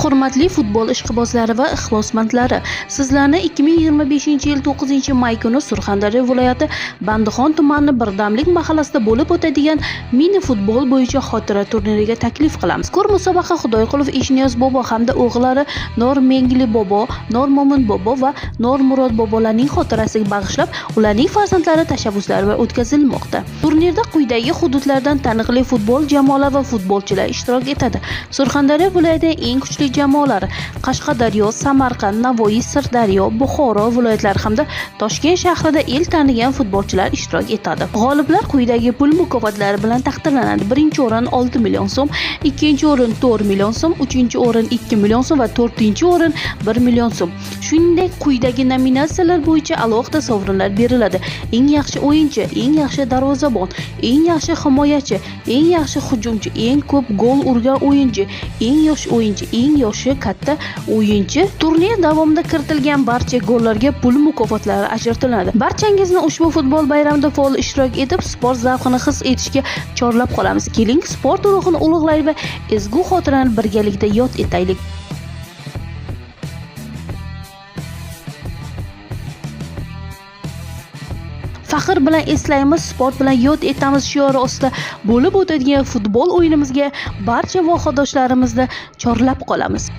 Hurmatli futbol ishqibozlari va ixlosmandlari, sizlarni 2025-yil 9-may kuni Surxondaryo viloyati Bandixon tumani Birdamlik mahallasida bo'lib o'tadigan mini futbol bo'yicha xotira turniriga taklif qilamiz. Mazkur musobaqa Xudoyqulov Eshniyoz bobo hamda o'g'illari Normengli bobo, Normo'min bobo va Normurod bobolarning xotirasiga bag'ishlab, ularning farzandlari tashabbuslari bilan o'tkazilmoqda. Turnirda quyidagi hududlardan taniqli futbol jamoalari va futbolchilar ishtirok etadi. Surxondaryo viloyatining eng kuchli jamoalari Qashqadaryo, Samarqand, Navoiy, Sirdaryo, Buxoro viloyatlari hamda Toshkent shahrida el tanigan futbolchilar ishtirok etadi. G'oliblar quyidagi pul mukofotlari bilan taqdirlanadi. Birinchi o'rin 6 million so'm, ikkinchi o'rin 4 million so'm, uchinchi o'rin 2 million so'm va to'rtinchi o'rin 1 million so'm. Shuningdek, quyidagi nominatsiyalar bo'yicha alohida sovrinlar beriladi. Eng yaxshi o'yinchi, eng yaxshi darvozabon, eng yaxshi himoyachi, eng yaxshi hujumchi, eng ko'p gol urgan o'yinchi, eng yosh o'yinchi, eng yoshi katta o'yinchi. Turnir davomida kiritilgan barcha gollarga pul mukofotlari ajratiladi. Barchangizni ushbu futbol bayramida faol ishtirok etib, sport zavqini his etishga chorlab qolamiz. Keling, sport ruhini ulug'laylik va ezgu xotirani birgalikda yod etaylik. Faxr bilan eslaymiz, sport bilan yod etamiz shiori ostida bo'lib o'tadigan futbol o'yinimizga barcha vohadoshlarimizni chorlab qolamiz.